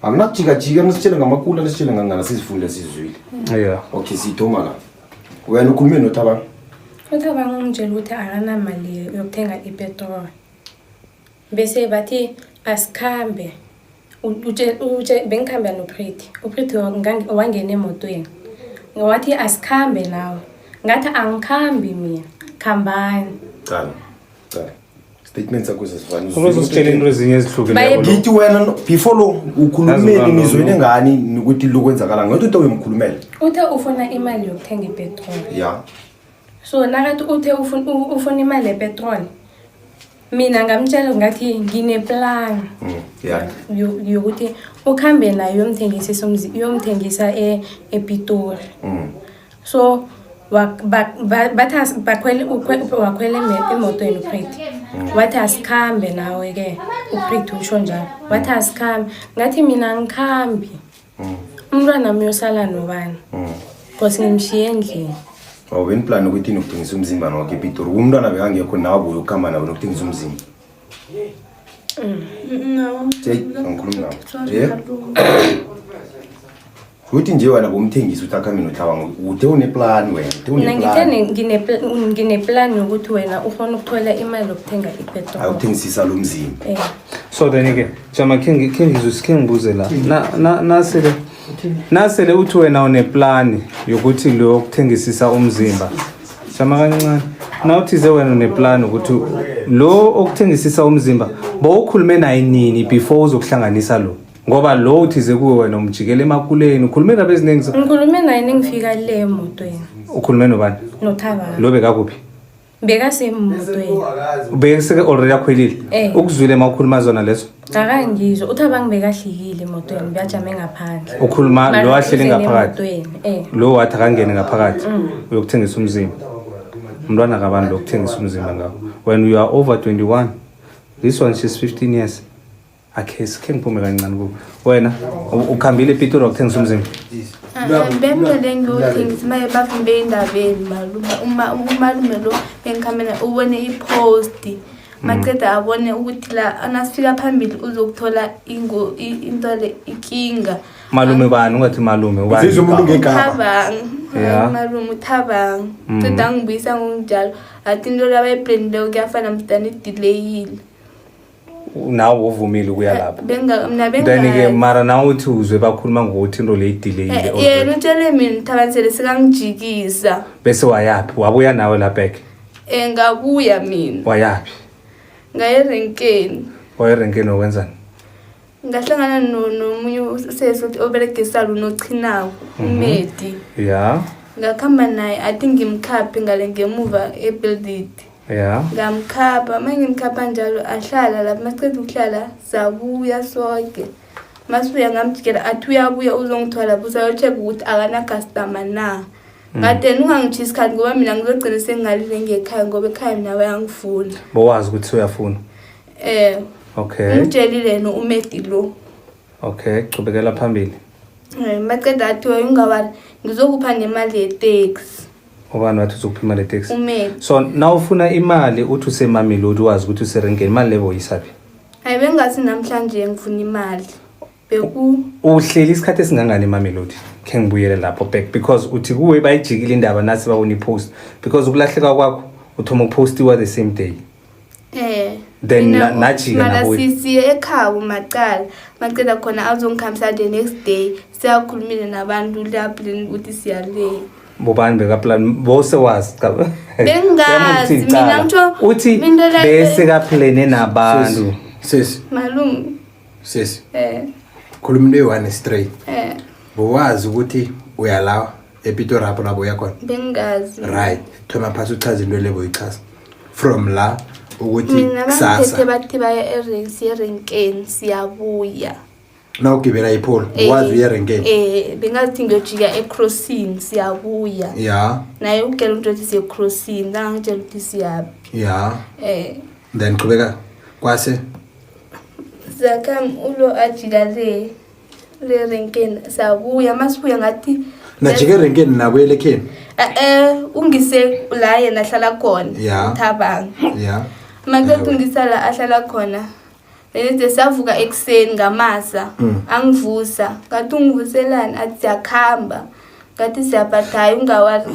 Akunakujikajika, nisitshele ngamakula, nisitshele ngangana, sizifunde sizizwile. Okay, siyithoma la. Wena ukhulume noThabang? UThabang ungitshela ukuthi akanamali yokuthenga ipetroli, bese bathi asikhambe. Bengikhambe noPretty, uPretty wangena emotweni, wathi asikhambe nawe. Ngathi angikhambi mina, khambani. Cala, cala. Statement sakho sesifana. Uzositshela into ezinye ezihlukileko. Ngithi wena before lo ukhulumeni, Yazi nizwene ngani ukuthi lokwenzakala ngathi uthe uyomkhulumela? Uthe ufuna imali yokuthenga ipetroli. So nakathi uthe ufuna imali yepetroli, mina ngamtshela ngathi ngineplan yokuthi ukhambe naye uyomthengisa ePitori. So bathi wakhwela emotweni uPretty, wathi asikhambe nawe ke. UPretty usho njalo, wathi asikhambe. Ngathi mina angikhambi, umntwana wami uyosala nobani? Cause ngimshiye endlini. Oh, beniplan ukuthi nokuthengisa umzimba nokho ePitori. Umntwana bekangekho nawe uyokuhamba nawe nokuthengisa umzimba. No. Jay, angikhulumi nawe. Je? Ukuthi nje wena bomthengisi uthi akhambe noThabang, uthe uneplan wena, uthe Mina ngithe uneplan. Ngineplan yokuthi wena ukhona ukuthola imali yokuthenga ipetroli. Ayokuthengisisa lo mzimba. Eh. So then ke jama, khe ngibuze la. Na nasele uthi wena uneplani yokuthi lo okuthengisisa umzimba, jama kancane, nawuthize wena uneplani ukuthi lo okuthengisisa umzimba, bowukhulume naye nini before uzokuhlanganisa lo? Ngoba lo uthize kuwe wena umjikele emakuleni, ukhulume indaba eziningi. Ngikhulume naye ningifika le emotweni. Ukhulume nobani? NoThabang. Lo bekakuphi? Bekasemotweni. Bekaseke already akhwelile? Eh. Ukuzwile uma ukhuluma zona lezo? Akangizwa. UThabang bekahlikile emotweni, bekajame ngaphandle. Ukhuluma Mara lo ahleli uzele ngaphakathi? Emotweni, eh. Lo wathi akangene ngaphakathi uyokuthengisa umzimba, umntwana kabani lo kuthengisa umzimba ngawo? When you are over 21, this one, she's 15 years. Akhe sikhe ngiphume kancane kubo. Wena ukhambile ePitori wakuthengisa umzimba? Bemele ngiyothengisa, maye bavimbe indabeni malume. Uma umalume lo bengikhamela ubone ipost, maceda abone ukuthi la anasifika phambili uzokuthola into le ikinga. Malume bani? Ungathi malume ubani? Uzizwe umuntu ngegama. Thabang. Malume uThabang. Ceda ngibuyisa ngokunjalo, athi into labayiplanileko kuyafana mntana idilayile. Nawe uvumile ukuya lapho? Mina Then ke bengazi. mara nawe uthi uzwe bakhuluma ngokuthi into le idilayile. Yena utshele mina uThabang sele sekangijikisa. Bese wayaphi? Wabuya nawe la back? Ngabuya mina. Wayaphi? Ngaye erenkeni. Wayerenkeni wakwenzani? Ngahlangana nomunye usesi oberega esaluni ochinako, umedi. Ngakhamba naye, athi ngimkhaphe ngale ngemuva ebuilding. Ngamkhapha, uma ngimkhapha njalo ahlala lapho, masiceda ukuhlala sabuya sonke. Masibuya ngamjikela, athi uyabuya uzongithola lapho, usayo-check ukuthi akana-customer na. Ngathi yena ungangithiyi isikhathi ngoba mina ngizogcina sengingalile ngekhaya ngoba ekhaya mina bayangifuna. Bowazi ukuthi uyafuna? Eh. Okay. Ungitshelile yena umedi lo. Okay, chubekela phambili. Maceda athi wena ungawari, ngizokupha nemali yeteksi. Ubani wathi uzokupha imali yeteksi? Umedi. So na ufuna imali uthi useMamelodi, wazi ukuthi userenkeni, imali leyo boyisaphi? Hayi, bengathi namhlanje ngifuna imali. Beku Uhleli isikhathi esingangani eMamelodi? Khe ngibuyele lapho back, because uthi kuwe bayijikile indaba nasi babona ipost, because ukulahleka kwakho uthoma ukupostiwa the same day. Then Mina najika mara nakuye. Sisiye ekhabo macala, maceda khona azongikhambisa the next day, siyakhulumile nabantu lapho ukuthi siyale. Bobani bekaplan bose wazi cha? Bengingazi, mina ngitjho uthi into bese kaplane nabantu. Sesi. Malume. Sesi. Eh. Khuluma into eyi-one straight. Eh. Bowazi ukuthi uyalawa ePitori apho lapho uyakhona? Bengingazi. Right, thoma phasi uchaze into le boyichaza from la ukuthi Mina bangithethe kusasa bathi baya siye erenkeni siyabuya. Na ugibela iPolo? Wazi uye erenkeni? Eh, bengathi ngiyojika ecrossing siyabuya. Naye ugela umuntu othi siye crossing, ngangitshela ukuthi siyaphi. Then qhubeka kwase. Zakam ulo ajika le renkeni sabuya, masibuya ngathi Najike erenkeni nabuyele ekheni? Eh, ungise la yena ahlala khona. UThabang. Maqeda ungisa la ahlala khona. Then savuka ekuseni ngamasa, angivusa. Ngathi ungivuselani? Athi siyakhamba. Ngathi siyaphatha, hayi ungawazi.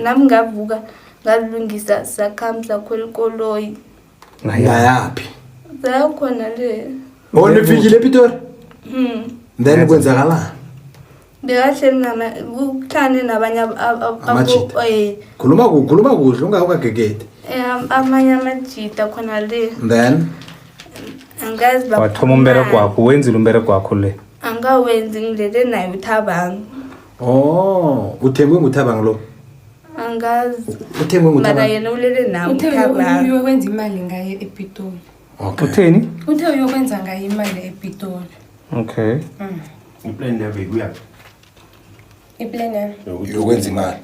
Nami ngavuka ngazilungisa, sakhamba, sakhwela ikoloyi. Nayaphi? Sayakhona le. Oh, nifikile ePitori? Mm. Then kwenzakalani? Bekahleli nama kuhlane nabanye Amajita. Khuluma kuhle, ungakagegedi. Amanye amajita khona le. Then angazi Wathoma umbereko wakho, wenzile umbereko wakho le? Angawenzi, ngilele naye uThabang. Oh, uthengwe nguThabang lo? Angazi. Uthengwe Mara nguThabang. yena ulele nawe Uthe uThabang. uyokwenza imali ngaye ePitoli. Okay. Utheni? Uthe uyokwenza ngaye imali ePitoli. Okay. Iplan leyo bekuyaphi? Iplan yami? Yokwenza imali.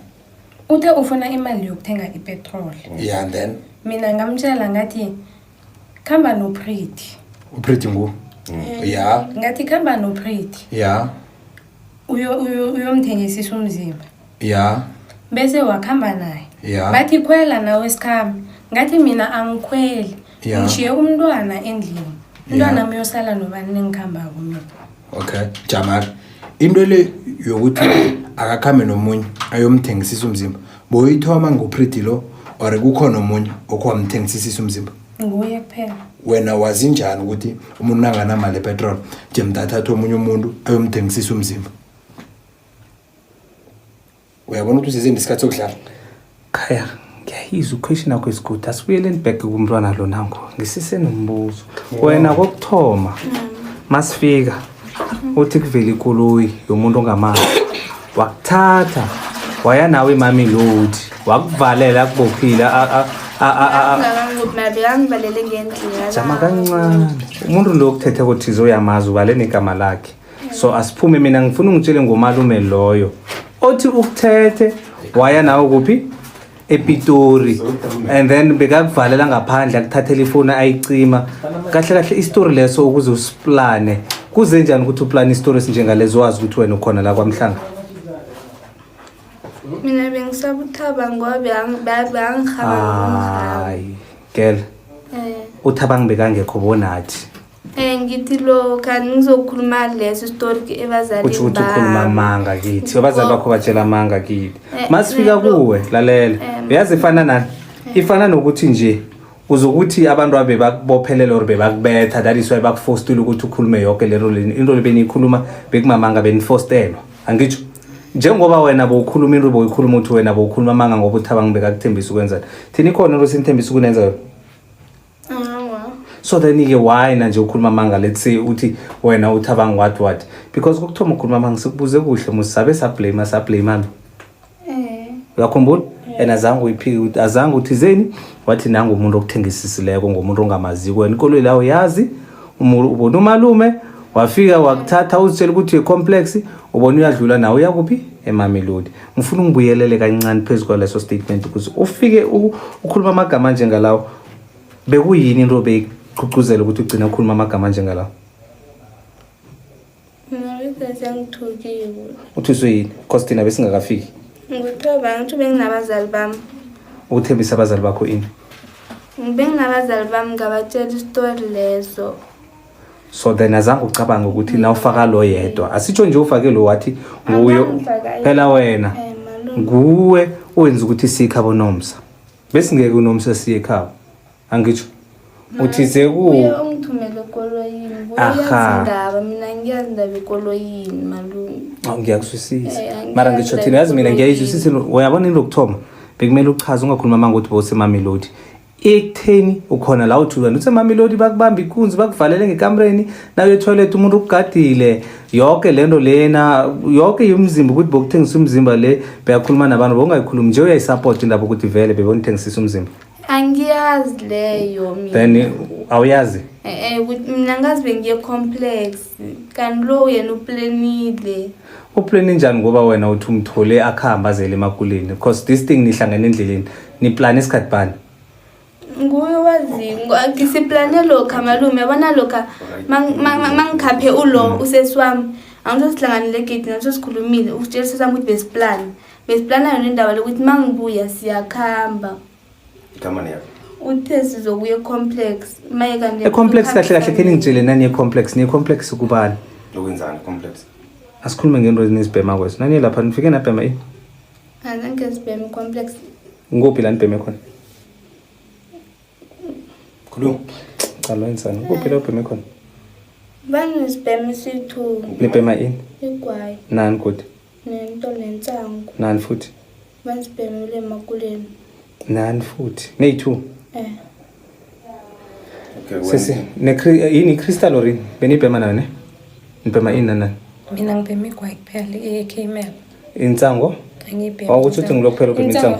Uthe ufuna imali yokuthenga ipetrol. Yeah, and then Mina ngamtshela ngathi khamba noPretty. uPretty ngu? Yeah. Ngathi khamba noPretty. Uyomthengisisa umzimba. Bese wakhamba naye. Bathi khwela nawe sikhambe. Ngathi mina angikhweli. Ngishiye umntwana endlini. Umntwana uyosala nobani nengikhambako mina. Okay, Jamal. Into le yokuthi akakhambe nomunye ayomthengisisa umzimba, boyithoma nguPretty lo or kukhona omunye okhwamthengisisa umzimba? Nguye kuphela. Wena wazi njani ukuthi umuntu nanganamali epetrol nje mntathatha omunye umuntu ayomthengisisa umzimba? Uyabona ukuthi useze nesikhathi sokudlala? Khaya, ngiyayizwa question yakho is good. Asibuyeleni back kumntwana lo nango. Ngisisenombuzo. Wena kokuthoma masifika uthi kuvela ikoloyi yomuntu ongamazi, wakuthatha waya nawe eMamelodi, wakuvalela, akubophile. Bekangivalele ngendlini. Jama kancane. Umuntu lo okuthethe kuthize uyamazi, ubale negama lakhe, so asiphume. Mina ngifuna ungitshele ngomalume loyo othi ukuthethe waya nawe kuphi ePitori, and then bekakuvalela ngaphandle, akuthathela ifoni, ayicima. Kahle kahle isitori leso, ukuze usiplane, kuze njani ukuthi uplane isitori esinjengalezo, wazi ukuthi wena ukhona la kwaMhlanga? Mina bengisaba uThabang ngoba bekangihaba nokungikhaba. Hayi girl. UThabang bekangekho bonathi. Ngithi lokha ngizokhuluma leso story ebazalini. Utsho ukuthi ukhuluma amanga kithi, abazali bakho batshela amanga kithi. Masifika kuwe, lalela. Uyazi ifana nani? Ifana nokuthi nje uzokuthi abantu abe bakubophelela or bebakubetha, that is why bakufostile ukuthi ukhulume yonke lento le. Into le beniyikhuluma bekumamanga, benifostelwa, angitsho? Njengoba wena bowukhuluma into bowuyikhuluma, uthi wena bowukhuluma amanga ngoba uThabang bekakuthembisa ukwenzani. Thina ikhona into sinithembisa ukunenza yona? Awa. So then-ke why na nje ukhuluma amanga? Let's say uthi wena uThabang what what, because kokuthoma ukhuluma amanga, sikubuze kuhle musabe sablame sablamana. Uyakhumbula? And azange uyiphike ukuthi azange uthizeni, wathi nangu umuntu okuthengisisileyo ngomuntu ongamaziko wena. Ikoloyi lawo yazi ubona umalume wafika wakuthatha, uzitshela ukuthi i-complex, ubona uyadlula nawe, uyakuphi? EMamelodi. Ngifuna ungibuyelele kancane phezu kwaleso statement ukuze ufike ukhuluma amagama anjengalawo. Bekuyini into beyikuqhuquzela ukuthi ugcine ukhuluma amagama anjengalawo? Mina bese ngithukiwe. Uthuswe yini? Cause thina besingakafiki. NguThabang, ngithi benginabazali bami. Ukuthembisa abazali bakho ini? Benginabazali bami, ngabatshela isitori leso. So then azange ucabange ukuthi na ufaka lo yedwa, asitsho nje ufake lo wathi nguye Angangifaka. Phela wena Malume. Nguwe owenza ukuthi siye ekhabo Nomsa, besingeke uNomsa siye ekhabo, angitsho? Uthize ku Uye ongithumele ekoloyini. Nguye. Aha. Uyazi indaba, mina ngiyazi indaba ekoloyini, malume. Oh, ngiyakuzwisisa. Angiyazi Mara ngisho thina, yazi mina ekoloyini. ngiyayizwisisa. Uyabona, into yokuthoma bekumele uchaze, ungakhuluma manga ukuthi bowusemamelodi. Ekutheni ukhona la, uthi wena usemamelodi, bakubamba ikunzi, bakuvalele ngekamreni, nayo etoilet umuntu ukugadile, yonke lento lena yonke yomzimba, ukuthi bokuthengisa umzimba le, beyakhuluma nabantu, bowungayikhulumi nje, uyayisupport indaba ukuthi vele bebonithengisisa umzimba? Angiyazi leyo mina. Then awuyazi? Ukuthi mina ngazi bengiye complex, kanti lo yena uplanile. Uplane njani, ngoba wena uthi umthole akuhamba azele emakuleni? Because this thing nihlangene endleleni, niplane isikhathi bani? Nguye wazi. Ngisiplane lokha, malume, yabona lokha mangikhaphe ulo usesi wami, angitho sihlanganile egedini, angitho sikhulumile, usitshela usesi wami ukuthi besiplane, besiplana yona indaba lokuthi mangibuya siyakhamba. Igama neyaphi? Uthe sizokuya e-complex maye kanti E-complex kahle kahle, khe ningitshele nani ye-complex, niye-complex kubani? Lokwenzani complex? Asikhulume ngento ezinizibhema kwezo. Naniye lapha nifike nabhema ini? Azange sibheme complex. Ngikuphi la nibheme khona? Khuluma. Cha lo insani. Ngikuphi la ubheme khona? Banesibheme siyi-two. Nibhema ini? Igwayi. Nani kodwa? Nento nensangu. Nani futhi? Banisibhemile emakuleni. Nani futhi? Neyi-two? Eh. Okay, Sisi, ne yini crystal or yini? Benibhema nayo ne? Nibhema ini nani? Mina ngibhema igwayi kuphela i-Camel. Insango? Angiyibhemi. Oh, kusho ukuthi ngilokhu kuphela ubhema insango.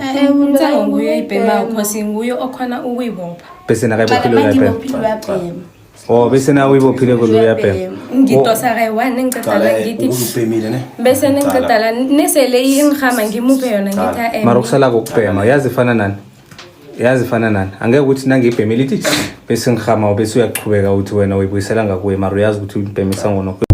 Insango nguye oyibhemayo cause nguye okhona ukuyibopha. Bese nakayibophile uyayibhema. Ngibophile uyabhema. Oh, bese nawe uyibophile kulo uyabhema. Ngidosa kayi-one nengiceda la ngithi Ubhemile ne? Bese nengiceda la nesele ingihama ngimuphe yona ngithi eh. Mara ukusala kokubhema yazi ifana nani? Yazi ifana nani? Angeke ukuthi nangibhemile ithi bese ngihama bese uyaqhubeka uthi wena uyibuyisela ngakuye mara uyazi ukuthi ubhema isango nokho.